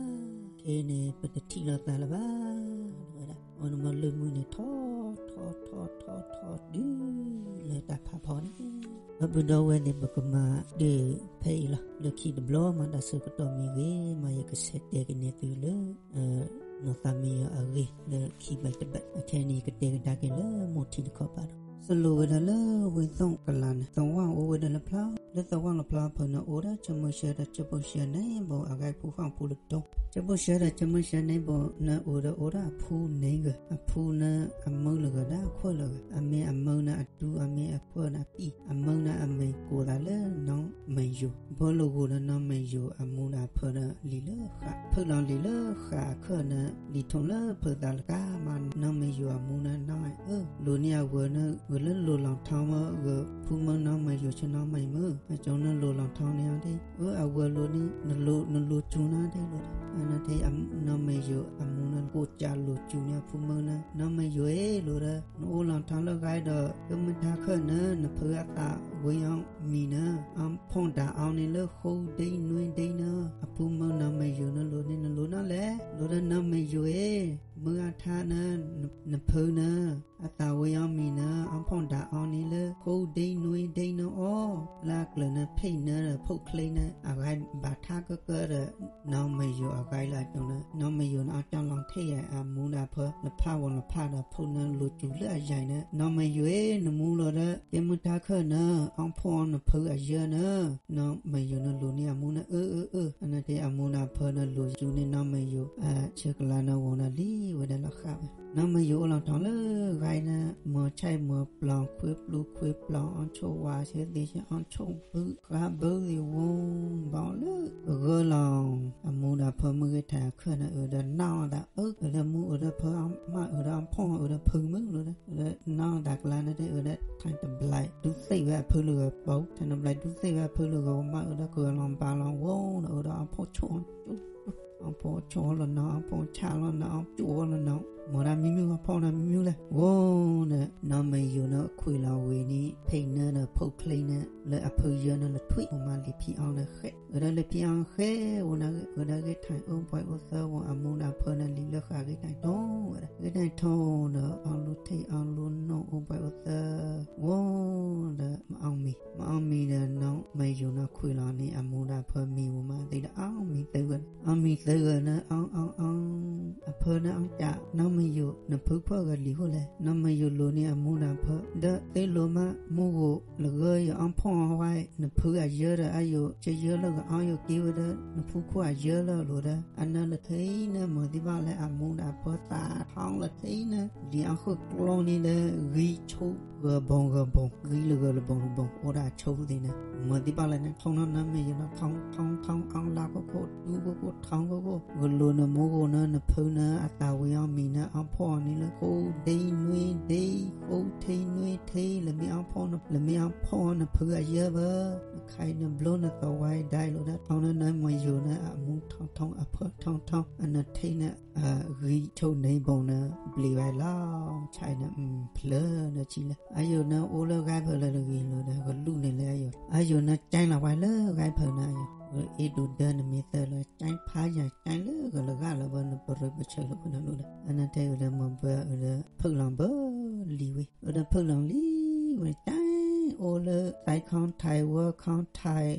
ခဲအံၤန့ၣ် ပတထံၣ်လိာ်သးလၢၤဘၣ်. ဝဲဒၣ် အဝဲန့ၣ်ဘၣ်လၢၢ်မုၢ်န့ၣ်ထီၣ်ထီၣ်ထီၣ်ထီၣ်ထီၣ်တုၤလၢတၢ်ဖးဖီန့ၣ်, ဒီပုၢ်ဒီဝဲၢ်န့ၣ် ပကမၤဒၢၣ်ဖဲအံၤလီၤ. လၢခံတဘျီမၤတၢ်ဆၢကတီၢ်မ့ၢ်ဂ့ၤ မ့ၢ်ယကဆဲးတဲက့ၤန့ၢ်သုလၢ နီၢ်သးမံယီၤအဂ့ၢ်လၢခံဘၣ်တဘၣ်, အခဲအံၤန့ၣ် ယကတဲကဒါက့ၤလၢမိၢ်ထံတခီပၤဒီး စလိၣ်ဝဲဒၣ်လၢဝ့ၢ်သိၣ်ကလးန့ၣ် သဝီအိၣ်ဝဲဒၣ်လၢဖျါ, လၢသဝီလီၤဖျါဖဲန့ၣ် အိၣ်ဒီးဆၢမိၢ်ဆှၢဒီးဆၢဖိၣ်ဆှၢန့ၣ် ဘၣ်အဂၤဖူဃီၣ်ဖူလတီၤ, ဆၢဖိၣ်ဆှၢဒီးဆၢမိၢ်ဆှၢန့ၣ် ဘၣ်နအိၣ်ဒီးအိၣ်ဒီးအဖုန့ၣ်ဂ့ၤ, အဖုန့ၣ်အမၢလၢာ်ဂ့ၤဒီးအခွဲးလၢာ်ဂ့ၤ, အမ့ၢ်အမၢန့ၣ်အတူ အမ့ၢ်အခွဲးန့ၣ်အပံၣ်, အမၢန့ၣ်အမံၤကိးသးလၢနီၢ်မံယိၤ, ဘၢလိာ်ဂိၤဒီးနီၢ်မံယိၤအမူဒီးအဖၢဒီးလံာ်လၢဃာ်, ဖၢလီၤလံာ်လၢဃာ်အခၢၣ်န့ၣ် လံာ်ထိၣ်လၢဖၢသးလၢကါမး, နီၢ်မံယိၤအမူန့ၣ် နီၢ်အၢ လိၤန့ၢ်အဝဲၤန့ၣ် ဂ့ၤလၢလိၤလီၤထီမး ဂ့ၤဖုမၢနီၢ်မံယိၤဆၢနီၢ်မံမုၢ်, အကၠီန့ၣ်လိၤလီၤထီန့ၣ်အီၤဒၣ်, အၢ အဝဲၤလိၤန့ၣ် နလိၤ နလိၤစူၤန့ၣ်ဒၣ်လိၤဒီး အန့ၣ် နီၢ်မံယိၤအမူန့ၣ် ကိးကးလိၤစူၤန့ၣ် အဖုမၢန့ၣ် နီၢ်မံယိၤအ့ လိၤဒီး နအိၣ်လီၤထီလၢဂၤဒီး ကမုၢ်ထါခၢၣ်န့ၣ် နဖုအသးဝံၤအီၤမံၤန့ၣ် အဖီၣ်ဒၣ်အီၤန့ၣ်လၢဃိဒ့နွံဒ့န့ၣ် အဖုမၢနီၢ်မံယိၤန့ၣ်လိၤန့ၣ် နလိၤန့ၣ်လဲၣ်, လိၤဒီးနီၢ်မံယိၤအ့ မုၢ်အထါန့ၣ် နဖုန့ၣ် အသးဝံၤအီၤမံၤန့ၣ် အဖီၣ်ဒၣ်အီၤန့ၣ်လၢဃိဒ့နွံဒ့န့ၣ်အီၤ, လၢအကျၢၤန့ၣ် ဖံးန့ၣ်ဒီးဖိၣ်ချ့န့ၣ် အဂၤဘၣ်ထါကၢကၢဒီး နီၢ်မံယိၤအဂၤလၢအကၠီန့ၣ် နီၢ်မံယိၤန့ၣ် အကၠီလီၤထဲယၤ အမူဒီးအဖၢလၢဖးဝဲလၢဖးဒီး ဖိန့ၣ်လိၤစူၤလၢအယါန့ၣ် နီၢ်မံယိၤအ့ နမူလီၤဒီး ကဲမုၢ်ထါခၢၣ်န့ၣ် အဖီၣ်အီၤနဖုအယၢန့ၣ် နီၢ်မံယိၤန့ၣ်လိၤန့ၢ်အမူန့ၣ် အၢ အၢ အၢ အန့ၣ် အမူဒီးအဖၢန့ၣ်လိၤစူၤန့ၢ်နီၢ်မံယိၤ အဆၢကလါန့ၣ် ဝံၤန့ၣ်လံဝဲဒၣ်လၢဃာ်ဝဲ နီၢ်မံယိၤအိၣ်လီၤထီလၢဂၤန့ၣ် မၤဆဲးမၤပျီခွ့ပျူခွ့ပျီ အီၣ်ဆိၣ်ဝါဆဲးသ့ဆဲး အီၣ်ဆိၣ်ဘုဃါဘုသ့ၣ်ဝံၤ ဘၣ်လၢကဂၢၢ်လီၤ အမူဒီးအဖၢမုၢ်ဂ့ၤထၢၣ်အခၢၣ်န့ၣ် အၢဒီးနၢ်အီၣ်သး အၢ အၢဒီးမူ အၢဒီးဖၢ မ့ၢ်အၢဒီးအီၣ်ဖီၣ် အၢဒီးဖုမုၢ်လီၤဒီး အၢဒီးနၢ်အီၣ်သးကျါန့ၣ် အၢဒီးထၢၣ်တဘျီ ဒုးသ့ၣ်ဝဲအဖုလၢဂၤပီ ထၢၣ်တဘျီဒုးသ့ၣ်ဝဲအဖုလၢဂၤ မ့ၢ်အၢဒီးကဂၢၢ်လီၤဘၣ်လီၤဝံၤဒီး အၢဒီးအီၣ်ဖီၣ်ဆိၣ် အီၣ်ဖီၣ်ဆိၣ်လီၤနီၤ အီၣ်ဖီၣ်ဆၣ်လီၤနီၤ အီၣ်ဖီၣ်ဆိၣ်လီၤနီၤ မ့ၢ်ဒၣ်မံမုၢ်အီၣ်ဖီၣ်နီၤမံမုၢ်လဲၣ် ဝံၤဒီး နီၢ်မံယိၤန့ၣ်ခွံလီၤဝံၤန့ၣ် ဖံးန့ၣ်ဒီးဖိၣ်ချ့န့ၣ် လၢအဖုယၢန့ၣ်လီၤထွံၣ် မၤလံာ်ဖံးအီန့ၣ်ဃဲ အၢဒီးလံာ်ဖံးအီဃဲ ဝံၤဒီးဂ့ၢ်ထၢၣ်အိၣ်ပှဲၤအိၣ်သၢဝံၤ အမူဒီးအဖၢန့ၣ်လံာ်လၢဃာ်ဂ့ၢ်ထၢၣ်ထိဝဲဒၣ် ဂ့ၢ်ထၢၣ်ထိဒီး အီလူထံၣ်အီလူနိၣ်အိၣ်ပှဲၤအိၣ်သၢ ဝံၤဒီး မၤအီမံၤ မၤအီမံၤဒီး နီၢ်မံယိၤန့ၣ်ခွံလီၤန့ၣ် အမူဒီးအဖၢမံၤဝံၤမးသံဒီး အီမံၤသၢဂၤ အီမံၤသၢဂၤန့ၣ် အီအီအီ အဖၢန့ၣ်အီကး နီၢ် မ့ၢ်ယိာ် နဖုခိၣ်ဂၤလံၤအိၣ်လဲၣ်, နီၢ်မ့ၢ်ယိာ်လိၤန့ၣ်အမူဒီးအဖၢ ဒီးသ့လိၤမး မူဂိာ်လၢဂၢၢ်ယအီၣ်ဖီၣ်အီၣ်ဝဲ နဖုအယၢဒီး အယိာ်ကယၢလၢဂအီၣ်ယိာ်က့ဝဲဒီး နဖုခိၣ်အယၢလၢအလိၤဒီး အနၢလၢထံန့ၣ် မ့ၢ်သ့ၣ်ဘၣ်လၢအမူဒီးအဖၢသးထီလၢထံန့ၣ် လံာ်အီၣ်ဃုာ်ကျိန့ၣ်ဒီး ဂံၢ်ဆိၣ်ဂၢၢ်ဘိဂၢၢ်ဘိ ဂံၢ်လၢဂၢၢ်လၢဘိလၢဘိ အိၣ်ဒီးအဆိၣ်သ့ၣ်န့ၣ် မ့ၢ်သ့ၣ်ဘၣ်လၢန့ၣ် ထီၣ်နီၢ်နီၢ်မ့ၢ်ယိာ်နီၢ် ထီၣ်ထီၣ်ထီၣ် အီၣ်လါခိၣ်ခိၣ် တူၢ်ခိၣ်ခိၣ် ထီၣ်ခိၣ်ခိၣ် ဂလိာ်နမူဂိာ်နၢ နဖုနၢ အသးဝံၤအီၣ်မံၤနၢ အီၣ်ဖီၣ်အီၤန့ၣ်လၢ ဃိဒ့နွံဒ့ ဃိထံနွံထံ လၢမ့ၢ်အီၣ်ဖီၣ် လၢမ့ၢ်အီၣ်ဖီၣ်အီၤနဖုအယၢဘၢ နခါအံၤနဘျီနသဝါဒၣ်လိာ်ဒီး ထီၣ်နီၢ်နီၢ်မ့ၢ်ယိာ်နၢ အမူထီၣ်ထီၣ် အဖၢထီၣ်ထီၣ် အနၢထံန့ၣ် ဂံၢ်ဆိၣ်န့ၣ်ဘိန့ၣ် ဘျံးဝဲလီၤ ဆါအံၤန့ၣ် ဖျၢၣ်နၢဆံလၢ အယိာ်နၢအိၣ်လၢဂၤဖၢလၢတဂ့ၤလိာ်ဒီး ဂလူၢ်န့ၣ်လၢအယိာ် အယိာ်နၢကၠဲလီၤဝဲလၢဂၤဖၢနၢအယိာ် ဂအ့ဒိးဒၢနမ့ၢ်သၢလၢ ကၠဲဖးယၢ်ကၠဲလၢဂၢၢ်လၢဂၢၢ်လၢဘၢနပရၢပဆၢလၢပနလိာ်ဒီး အနၢထဲအုးဒီးမ့ၢ်ဘၢအုးဒီး ဖုၣ်လီၤဘၢလံဝဲ အုးဒီးဖုၣ်လီၤလံဝဲ ကၠဲအိၣ်လၢ သဲခီထံး ဝၢခီထံး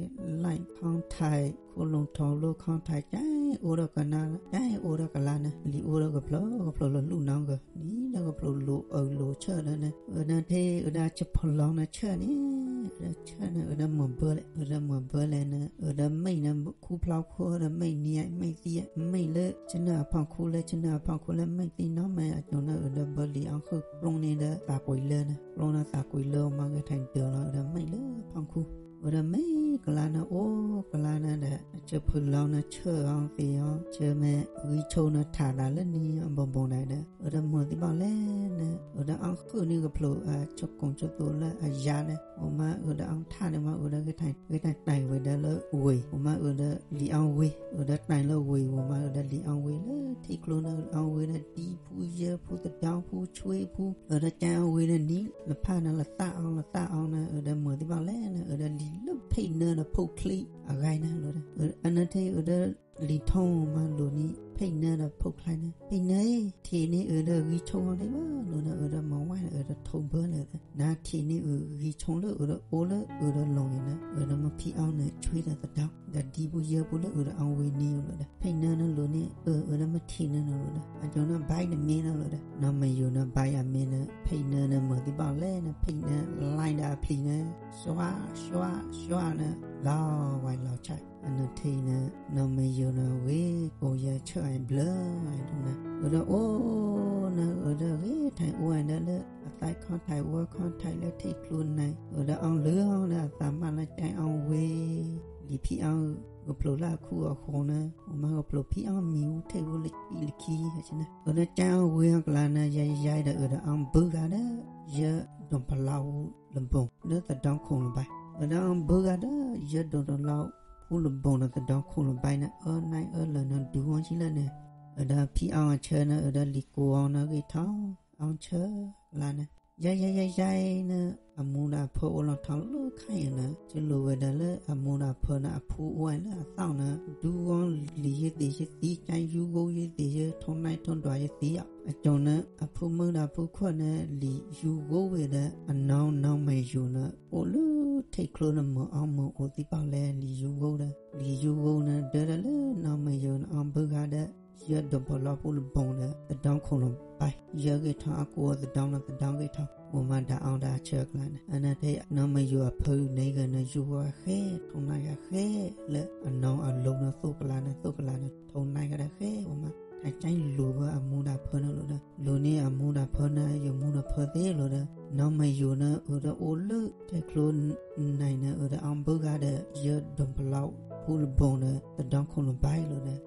လံာ်ခီထံး ခိၣ်လိၣ်ထီၣ်လိၣ်ခီထံး ကၠဲအိၣ်ဒီးကနၢ ကၠဲအိၣ်ဒီးကလါန့ၣ် လံာ်အိၣ်ဒီးကဖျိကဖျိလၢလူၢ်နီၢ်ဂၢၢ် လံာ်ဒီးကဖျိလိာ်အုးလိာ်ဆၢဒီးန့ၣ် အုးနၢထဲအုးဒီးဆၢဖုၣ်လီၤန့ၣ်ဆၢန့ၣ် အုးဒီးဆၢန့ၣ် အုးဒီးမ့ၢ်ဘၢလဲၣ် အုးဒီးမ့ၢ်ဘၢလဲၣ်န့ၣ် အုးဒီးမ့ၢ်န့ၣ် ခူဖျီခိၣ်ဒီးမ့ၢ်နံၤ မ့ၢ်သံ မ့ၢ်လၢဆနၢၣ်အဖီၣ်ခူလၢ ဆနၢၣ်အဖီၣ်ခူလၢမ့ၢ်သံနီတမံၤ အကိန့ၣ် အုးဒီးဘၢလံာ်အီၣ်ဃုာ်ကျိန့ၣ်ဒီး သးကွံာ်လၢန့ၣ် ကျိန့ၣ်သးကွံာ်လၢအမါဂဲၤထံးဒၢးလီၤ အုးဒီးမ့ၢ်လၢဖီၣ်ခူ အုးဒီးမ့ၢ်ကလါန့ၣ် အိၣ်ကလါန့ၣ်ဒီး အဆၢဖုၣ်လီၤန့ၣ်ဆၢအီၤသ့ၣ်အီၤ ဆၢမ့ၢ်ဂံၢ်ဆိၣ်န့ၣ်ထးသးလၢနံၤအဘိဘိန့ၣ်ဒီး အုးဒီးမ့ၢ်သ့ၣ်ဘၣ်လဲၣ်န့ၣ် အုးဒီးအီၣ်ဃုာ်န့ၢ်ကဖျိ ဆၢကိၣ်ဆၢသိးလၢအယါန့ၣ် အမါအုးဒီးအီၣ်ထးန့ၣ်မ့ၢ်အုးဒီးဂဲၤထံး ဂဲၤထံးတၢ်ဝဲဒၣ်လၢဝ့ၢ် အမါအုးဒီးလံာ်အီၣ်ဝ့ၢ် အုးဒီးတၢ်လၢဝ့ၢ် အမါအုးဒီးလံာ်အီၣ်ဝ့ၢ်လၢထံကျိန့ၣ် အီၣ်ဝ့ၢ်ဒီးဒံဖူယၢဖူသဒီဖူဆွ့ဖူ အုးဒီးကၠဲအီၣ်ဝ့ၢ်ဒီးနံၤ လၢဖးန့ၣ် လၢသၣ်အီၣ်လၢသၣ်အီၣ်န့ၣ် အုးဒီးမ့ၢ်သ့ၣ်ဘၣ်လဲၣ်န့ၣ် အုးဒီးလံာ်လၢဖံးနၢဒီးဖိချံအဂၤန့ၣ်လီၤဒီး အနၢထဲအုးဒီး လံာ်ထီမၤလိာ်န့ၣ် ဖံးနၢဒီးဖိချံန့ၣ် ဖံးနၢ ထံၣ်န့ၢ်အုးဒီးဂံၢ်ဆိၣ်အီၤသ့ၣ်ဘၣ်လိာ်ဒီး အုးဒီးမၤဝဲဒီး အုးဒီးထိးဘၢလၢာ် နထံၣ်န့ၢ်အုးဂံၢ်ဆိၣ်လၢအုးဒီးအိၣ်လၢအုးဒီးလီၢ်န့ၣ်ဒီး အုးဒီးမ့ၢ်ဖံးအီၣ်န့ၣ် ဆွ့ဒီးသဒီ ဒီးဒံဖူယၢဖူလၢအုးဒီးအီၣ်ဝ့ၢ်န့ၣ်လီၤဒီး ဖံးနၢန့ၣ်လိာ်န့ၣ် အုး အုးဒီးမ့ၢ်ထံၣ်နၢန့ၣ်လီၤဒီး အကၠီန့ၣ် ဘဲနမ့ၢ်န့ၣ်လီၤဒီး နီၢ်မ့ၢ်ယိၤန့ၣ် ဘဲအမ့ၢ်န့ၣ် ဖံးနၢန့ၣ် မ့ၢ်သ့ၣ်ဘၣ်လဲၣ်န့ၣ် ဖံးနၢ လဲဒီးအဖံးန့ၣ် စွါ စွါ စွါန့ၣ် လီၤဝဲလီၤဆဲး အနၢထဲအံၤန့ၣ် နီၢ်မ့ၢ်ယိၤန့ၣ် ဂ့ၤကိးယၤဆၢအံၤဘျၢအံၤဒိၣ်န့ၣ် အုးဒီးအိၣ်န့ၣ် အုးဒီးဂ့ၤထံးအိၣ်ဝဲဒၣ်လၢ အသဲခီထံး ဝၢခီထံးလၢထံကျိန့ၣ် အုးဒီးအီၣ်လုၢ်အီၣ်ဒီးအသးမးလၢကၠဲအီၣ်ဝ့ၢ် လံာ်ဖံးအီၣ်ကဖျိးလၢအခူအဃိန့ၣ် အမါကဖျိးဖံးအီၣ်မံၤအူထံၣ်ဝူလၢခံလၢခံ အုးဒီးကၠဲအီၣ်ဝ့ၢ်အီၣ်ကလါန့ၣ် ယဲယဲဒီးအုးဒီးအီၣ်ဘုဂၤဒီး ယၢဒိၣ်ပလီၢ်အူလၢဘိၣ် လၢသဒီခိၣ်လၢဘဲ အုးဒီးအီၣ်ဘုဂၤဒီး ယၢဒိၣ်တလီၢ်ဖူလၢဘိၣ်ဒီးသဒီခိၣ်လၢဘဲန့ၣ် အၢနၢ်အၢလၢာ်န့ၣ် ဒုးအီၣ်ဆံလၢန့ၣ် အုးဒီးဖံးအီၣ်အဆၢန့ၣ် အုးဒီးလံာ်ကိးအီၣ်န့ၣ်ဂ့ၤထီၣ် အီၣ်ဆၢကလါန့ၣ် ယဲယဲယဲယဲန့ၣ် အမူဒီးအဖၢအိၣ်လီၤထီၣ်လၢခါအံၤန့ၣ် ကလိၤဝဲဒၣ်လၢအမူဒီးအဖၢန့ၣ် အဖူအိၣ်ဝဲလၢအသီၣ်န့ၣ် ဒုးအီၣ်လံာ်ယသ့ၣ်ယသံ ကၠဲယူဂိၣ်ယသ့ၣ်ယ ထိၣ်နၢ်ထိၣ်ဒွးယသ့ၣ်အီၤ အကၠီန့ၣ် အဖုမုၣ်ဒီးအဖုခွါန့ၣ် လံာ်ယူဂိၣ်ဝဲဒီး အနီၢ်နီၢ်မ့ၢ်ယိၤန့ၣ် အိၣ်လၢထံကျိန့ၣ် မ့ၢ်အီၣ်မ့ၢ်အိၣ်သ့ၣ်ဘၣ်လဲၣ် လံာ်ယူဂိၣ်ဒီး လံာ်ယူဂိၣ်န့ၣ် ဒၢဒၣ်လၢနီၢ်မ့ၢ်ယိၤန့ၣ် အီၣ်ဘုဂၤဒီး ယၢဒိၣ်ပလီၢ်ဖူလၢဘိၣ်ဒီး သဒီခိၣ်လၢဘဲ ယၢဂ့ၤထီၣ်အကိးသဒီန့ၣ် သဒီဂ့ၤထီၣ် အိၣ်မးဒီးအီၣ်ဒီးအဆၢကလါန့ၣ် အနၢ်ထဲနီၢ်မ့ၢ်ယိၤအဖုန့ၣ်ဂ့ၤန့ၣ် ယူဝဲဃဲ ထိၣ်နၢ်ယၤဃဲ လၢအနီၢ်အလိၤန့ၣ် သိၣ်ကလါန့ၣ် သိၣ်ကလါန့ၣ် ထိၣ်နၢ်ယၤဒီးဃဲ အိၣ်မး တၢ်ကၠဲလိၤဘၣ်အမူဒီးအဖၢန့ၣ်လီၤဒီး လိၤန့ၢ်အမူဒီးအဖၢန့ၣ် ယမူဒီးအဖၢသ့လီၤဒီး နီၢ်မ့ၢ်ယိၤန့ၣ် အုးဒီးအိၣ်လၢထံကျိန့ၣ် အုးဒီးအီၣ်ဘုဂၤဒီး ယၢဒိၣ်ပလီၢ်ဖူလၢဘိၣ်ဒီး သဒီခိၣ်လၢဘဲလီၤဒီး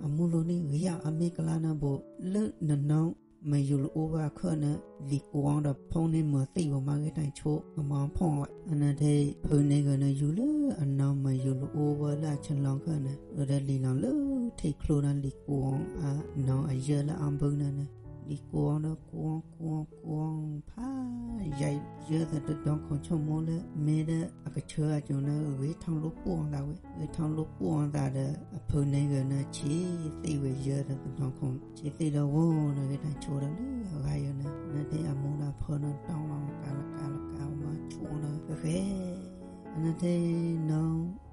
အမူလိၤန့ၣ်ဂ့ၤယါ အမ့ၢ်ကလါန့ၣ်ဘိၣ် လၢနနီၢ်မ့ၢ်ယိၤလၢအိၣ်ဘၣ်အခၢၣ်န့ၣ် လံာ်ကိးအီၣ်ဒီးဖီန့ၢ်မ့ၢ်သ့ၣ်ဝဲမးဂ့ၤတၢ်ဆိ အမၤဖီၣ်ဝဲ အနၢ်ထဲဖုန့ၣ်ဂ့ၤန့ၣ် ယူၤလၢအနီၢ်မ့ၢ်ယိၤလၢအိၣ်ဝဲလၢအဆၢလီၤအခၢၣ်န့ၣ် အုးဒီးလံာ်လီၤလၢထံကျိန့ၣ် လံာ်ကိးအီၣ်အနီၢ်အယၢလၢအီၣ်ဘုန့ၣ်န့ၣ် လံာ်ကိးအီၣ်ဒီးကိးအီၣ်ကိးအီၣ်ကိးအီၣ်ဖး ယဲယၢသဒီခိၣ်ဆိကမိၣ်လၢ မ့ၢ်ဒၣ်အကဆၢအကၠီန့ၣ် ဂ့ၤထီၣ်လိာ်ပှီၢ်အသးဝဲ ဂ့ၤထီၣ်လိာ်ပှီၢ်အသးဒီး အဖုန့ၣ်ဂ့ၤန့ၣ် ဆံးသ့ၣ်ဝဲယၢဒီးသဒီခိၣ် ဆံးသ့ၣ်ဒီးဝဲန့ၣ်ဂ့ၤတၢ်ဆိဒီးလၢအဂၤယဲန့ၣ် နၢ်ထဲအမူဒီးအဖၢန့ၣ် တီလီၤကးလီၤကးလီၤကး အမၤဆိန့ၣ်ဃဲ အနၢ်ထဲနီၢ်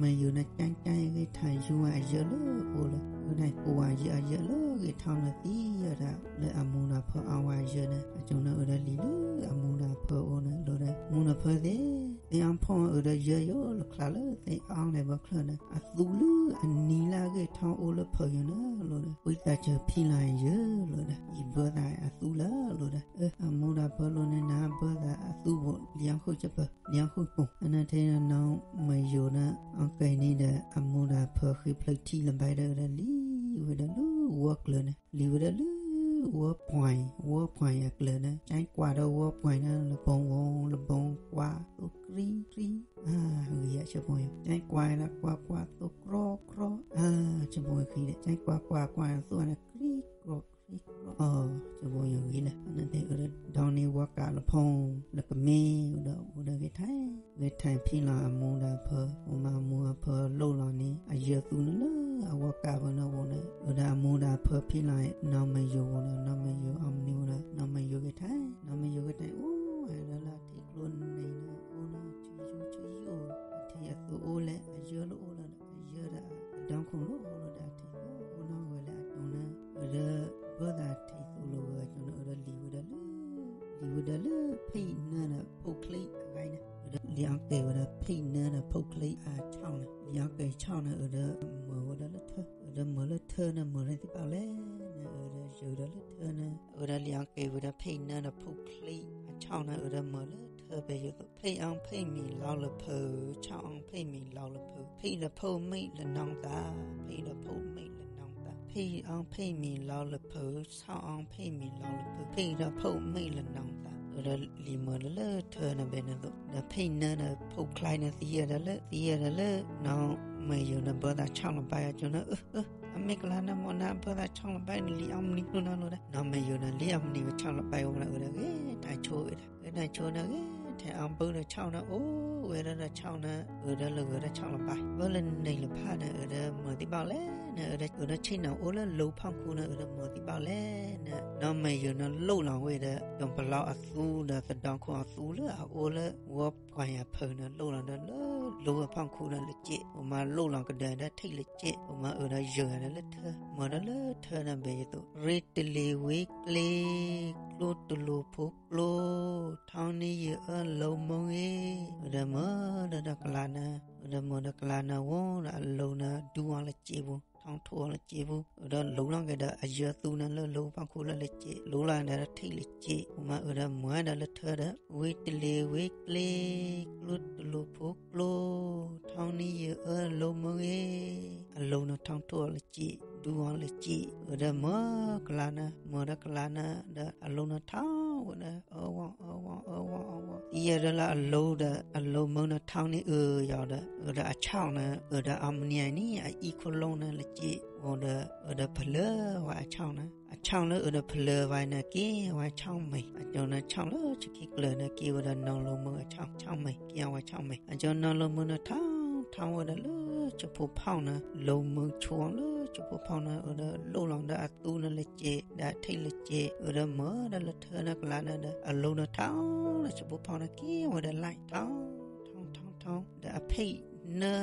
မ့ၢ်ယိၤန့ၣ် ကၠဲကၠဲဂ့ၤထီၣ်ယူၤဝဲအယၢလၢအိၣ်လၢ အဝဲဒၣ်ကိးဝဲယဲၢ်အယဲၢ်လၢဂ့ၢ်ထီၣ်န့ၣ်သံယဲၢ်ဒၣ် လၢအမူဒါဖၢအီဝဲယဲၢ်န့ၣ် အကၠိန့ၣ်အၢဒီးလံာ်လၢအမူဒါဖၢအိၣ်န့ၣ် လိၣ်ဒီး မူဒါဖၢသ့ၣ် သ့ၣ်အီၣ်ဖီၣ်အၢဒီးယဲၢ်ယိလၢချါလၢသ့ၣ်အီၣ်လဲၤဘၢချၢၣ်န့ၣ် အသူလၢအနံၤလၢအဂ့ၢ်ထီၣ်အိၣ်လၢဖၢယိာ်န့ၣ် လိၣ်ဒီး ဝံသးစူၤဖံလီၤယဲၢ်လိၣ်ဒီး ယဘၢသးအသူလၢလိၣ်ဒီး အမူဒါဖၢလိၣ်န့ၣ် နဘၢသးအသူဘိး လံာ်အီၣ်ဃုာ်ဆၢဖၢ လံာ်အီၣ်ဃုာ်ပိာ် အနထံနီၢ်မ့ၢ်ယိာ်န့ၣ် အကဲန့ၣ်ဒီး အမူဒါဖၢဃ့ဖျၢၣ်ထံလၢၤဘၣ်ဒီး အၢဒီးလံၤဝဲဒၣ်လၢဝီကျၢၤန့ၣ် လံၤဝဲဒၣ်လၢ ဝီပှဲၤ ဝီပှဲၤအကျၢၤန့ၣ် ကၠဲကွၢ်ဒီးဝီပှဲၤန့ၣ် လဘီဝီ လဘီကွၢ် သိၣ်ကြံကြံ ဂ့ၤဆၢဖိ ကၠဲကွၢ်ဒီးကွၢ်ကွၢ် သိၣ်ကြီကြီ ဆၢဖိဃံဒီး ကၠဲကွၢ်ကွၢ်ကွၢ် သိၣ်န့ၣ် ကြံကြီကြီ ဆၢဖိယိာ်ဂ့ၤလၢ အနတဲအၢဒီး ဒီးန့ၣ်ဝီကးလၢဖီ လၢကမ့ၢ်ဒီး အိၣ်ဒီးဂ့ၤထဲ ဂ့ၤထဲဖံလီၤအမူဒါဖၢ အိၣ်မးအမူအဖၢလိၣ်လီၤန့ၣ် အယၢၤသူန့ၣ်လၢအဝီကးဖၢန့ၣ်အိၣ်ဒီး အိၣ်ဒီးအမူဒါဖၢဖံလီၤ နီၢ်မ့ၢ်ယိာ်အိၣ်ဒီး နီၢ်မ့ၢ်ယိာ်အီၣ်မနံၤအိၣ်ဒီး နီၢ်မ့ၢ်ယိာ်ဂ့ၤထဲ နီၢ်မ့ၢ်ယိာ်ဂ့ၤထဲအိၣ်ဝဲဒၣ်လၢအထံကျိန့ၣ် အိၣ်လၢ ဆူၣ်ဆူၣ်ဆူၣ်ဆူၣ် အထံအသူအိၣ်လဲၣ် အယၢၤလၢအိၣ်လၢ အယၢၤဒီး ဒီခိၣ်လၢအိၣ်လၢဒီး အထံကျိအိၣ်နီၢ်ဝဲလၢအကၠိန့ၣ် အၢဒီး ဘၢသးထံသိၣ်လိဝဲအကၠိန့ၣ် အၢဒီးလံၤဝဲဒၣ်လၢ လံၤဝဲဒၣ်လၢ ဖံးနၢဒီးဖိချံအဂၤန့ၣ် အၢဒီးလံၤအီၣ်ကဲဝဲဒၣ် ဖံးနၢဒီးဖိချံအဆီၣ်န့ၣ် လံၤအီၣ်ကဲဆီၣ်န့ၣ် အၢဒီးမၤဝဲဒၣ်လၢထၢ အၢဒီးမၤလၢထၢန့ၣ် မၤလၢသ့ၣ်ဘၣ်လဲၣ်န့ၣ် အၢဒီးယၢၤဒီးလၢထၢန့ၣ် အၢဒီးလံၤအီၣ်ကဲဝဲဒၣ် ဖံးနၢဒီးဖိချံအဆီၣ်န့ၣ် အၢဒီးမၤလၢထၢဖဲယသိး ဖံးအီၣ်ဖံးမံၤ လီလၢဖၢ ဆီၣ်အီၣ်ဖံးမံၤ လီလၢဖၢ ဖံးဒီးဖိမ့ၢ်လၢနီၢ်သး ဖံးဒီးဖိမ့ၢ်လၢနီၢ်သး ဖံးအီၣ်ဖံးမံၤ လီလၢဖၢ ဆီၣ်အီၣ်ဖံးမံၤ လီလၢဖၢ ဖံးဒီးဖိမ့ၢ်လၢနီၢ်သး အၢဒီးလံၤမၤလၢလၢထၢန့ၣ် ဘဲန့ၣ်သိး ဒီးဖံးနၢဒီးဖိချံန့ၣ် သံယဲၢ်ဒီးလၢ သံယဲၢ်ဒီးလၢ နီၢ်မ့ၢ်ယိာ်န့ၣ် ဘၢသးဆီၣ်လီၤဘၣ်အကၠိန့ၣ် အၢ အမ့ၢ်ကလါန့ၣ် မ့ၢ်နဘၢသးဆီၣ်လီၤဘၣ်န့ၣ် လံၤအီၣ်မနံၤကျိန့ၣ်လိၤဒီး နီၢ်မ့ၢ်ယိာ်န့ၣ် လံၤအီၣ်မနံၤဝဲဆီၣ်လီၤဘၣ်ဝဲလၢအၢဒီး ဂ့ၤထဲဆိဝဲဒၣ် ဂ့ၤထဲဆိန့ၣ် ဂ့ၤထဲအီၣ်ဘၢဒီးဆီၣ်န့ၣ် အိၣ်ဝဲဒၣ်ဒီးဆီၣ်န့ၣ် အၢဒီးလၢဂ့ၤဒီးဆီၣ်လီၤဘၣ် ဘၢလၢန့ၣ်လၢဖးန့ၣ် အၢဒီးမၤသ့ၣ်ဘၣ်လဲၣ်န့ၣ် အၢဒီးဆ့ၣ်နီၤအိၣ်လၢလိဖီၣ်ခူန့ၣ် အၢဒီးမၤသ့ၣ်ဘၣ်လဲၣ်န့ၣ် နီၢ်မ့ၢ်ယိာ်န့ၣ်လိၣ်လီၤဝဲဒီး ဒီးပလီအသူဒီးသဒီခိၣ်အသူလၢအအိၣ်လၢ ဝီပှဲၤအဖၢန့ၣ် လိၣ်လီၤဒီးလၢ လိဖီၣ်ခူဒီးလၢစ့ၢ် ပမၤလိၣ်လီၤကဒီးဒီးထံၣ်လၢစ့ၢ် ပမၤအၢဒီးယၢၤဒီးလၢထၢ မၤဒီးလၢထၢန့ၣ် ဘဲယသိး ရ့တလ့ၤဝ့ကျ့ ကျိတလိၤဖိကျိ ထီန့ၢ်ယအၢလိမၢဂ့ၤ အၢဒီးမၤဒီးကလးန့ၣ် အၢဒီးမၤဒီးကလးန့ၣ်ဝဲဒီးအလိန့ၣ် ဒူအီၤလၢစ့ၢ်ပူၤ ထီထိအီၤလၢစ့ၢ်ပူၤ အၢဒီးလိၣ်လီၤကဒီးအယၢၤသူန့ၣ်လၢလိဖီၣ်ခူလၢလၢစ့ၢ် လိၣ်လီၤဒီးထံၣ်လၢစ့ၢ် ပမၤအၢဒီးမၤဒီးလၢထၢဒီး ဝ့တလ့ၤဝ့ကျ့ ကျိတလိၤဖိကျိ ထီန့ၢ်ယအၢလိမၢဂ့ၤ အလိန့ၣ်ထီထိအီၤလၢစ့ၢ် ဒူအီၤလၢစ့ၢ် အၢဒီးမၤကလးန့ၣ် မၤဒီးကလးန့ၣ်ဒီး အလိန့ၣ်ထီဝဲဒီး အၢဝီအၢဝီအၢဝီအၢဝီ သံယဲၢ်ဒီးလၢအလိဒီး အလိမၢန့ၣ်ထီန့ၢ်အၢယီၤဒီး အၢဒီးအဆီၣ်န့ၣ် အၢဒီးအီၣ်မနံၤန့ၣ် အအံၣ်ခိၣ်လိၣ်န့ၣ်လၢစ့ၢ် ဝံၤဒီး အၢဒီးဖလၢဝဲအဆီၣ်န့ၣ် အဆီၣ်လၢအၢဒီးဖလၢဝဲန့ၣ် က့ၤဝဲဆီၣ်မဲာ် အကၠိန့ၣ်ဆီၣ်လၢဆခံကျၢၤန့ၣ် က့ၤဝဲဒီးနီၢ်လိမၢအဆီၣ် ဆီၣ်မဲာ် က့ၤအဝဲဆီၣ်မဲာ် အကၠိနီၢ်လိမၢန့ၣ်ထီ ထီဝဲဒီးလၢဆဖိဖီၣ်န့ၣ် လိမၢဆိအီၤလၢဆဖိဖီၣ်န့ၣ် အၢဒီးလိၣ်လီၤဒီးအ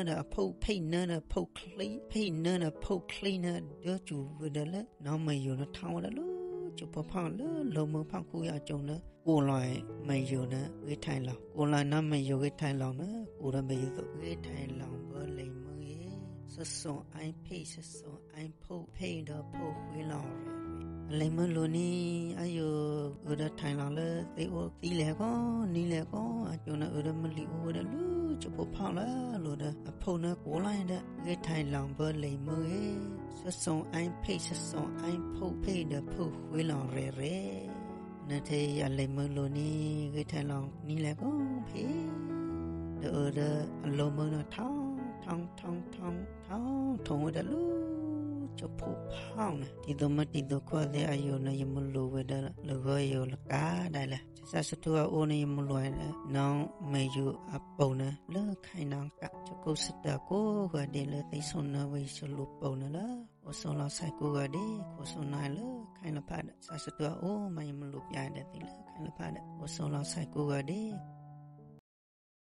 သူန့ၣ်လၢစ့ၢ် ဒီးအထံၣ်လၢစ့ၢ် အၢဒီးမၤဒီးလၢထၢန့ၣ်ကလးန့ၣ်ဒီး အလိန့ၣ်ထီလၢဆဖိဖီၣ်န့ၣ် က့ၤဝဲဒီးလၢ ထီ ထီ ထီ ထီ ဒီးအဖံးနၢဒီးအဖိ ဖံးနၢဒီးဖိချံ ဖံးနၢဒီးဖိချံန့ၣ် ဒၢစူၤဝဲဒီးလၢ နီၢ်မ့ၢ်ယိာ်န့ၣ်ထီဝဲဒီးလၢ ဆဖိဖီၣ်လၢလိမၢဖီၣ်ခူအကၠိန့ၣ် ကိးလီၤမ့ၢ်ယိာ်န့ၣ် ဂ့ၤထဲလီၤ ကိးလီၤနီၢ်မ့ၢ်ယိာ်ဂ့ၤထဲလီၤန့ၣ် ကိးဒီးမ့ၢ်ယိာ်သိး ဂ့ၤထဲလီၤဘၢလံၤမၢဂ့ၤ ဆၢစိၤအါဖံး ဆၢစိၤအါဖိး ဖံးဒီးဖိးဃ့လီၤရ့ၣ်ရ့ၣ် အလံၤမၢလိၤန့ၣ် အယိာ်အၢဒီးထဲလီၤလၢ သ့ၣ်အိၣ်သံလဲၣ်ကီး နံၤလဲၣ်ကီး အကၠိန့ၣ် အၢဒီးမ့ၢ်လံၤအိၣ်ဝဲဒီးလၢဆဖိဖီၣ်လၢလိၤဒီး အဖိန့ၣ်ကိးလီၤဒီး ဂ့ၤထဲလီၤဘၢလံၤမၢဂ့ၤ ဆၢစိၤအါဖံး ဆၢစိၤအါဖိး ဖံးဒီးဖိးဃ့လီၤရ့ၣ်ရ့ၣ် နထံအလံၤမၢလိၤန့ၣ် ဂ့ၤထဲလီၤနံၤလဲၣ်ကီးဖံး ဒီးအၢဒီးအလိမၢန့ၣ်ထီ ထီ ထီ ထီ ထီ ထီဝဲဒီးလၢ ဆဖိဖီၣ်န့ၣ် တံၤသကိးမ့ၢ်တံၤသကိးသ့ၣ်အယိာ်န့ၣ် ယမ့ၢ်လိၤဝဲဒီး လၢဂီၤယိာ်လၢကါဒၣ်လဲာ် သးစၢ်စထူအအိၣ်န့ၣ် ယမ့ၢ်လိၤဝဲဒီး နီၢ်မ့ၢ်ယိာ်အပိာ်န့ၣ် လၢခဲအံၤနီၢ်ကါ ယကိးစတၢၢ်ကိးဂၤဒဲးလၢသ့ဆိၣ်နၢဝဲယစလူၤပိာ်န့ၣ်လၢ အိၣ်ဆိးလီၤဆဲးကိးဂၤဒဲး ခိးဆိးနၢ်လၢခဲအံၤလၢဖးဒီး သးစၢ်စထူအအိၣ်မး ယမ့ၢ်လိၤပျဲဒီးသ့ၣ်လၢခဲအံၤလၢဖးဒီး အိၣ်ဆိးလီၤဆဲးကိးဂၤဒဲး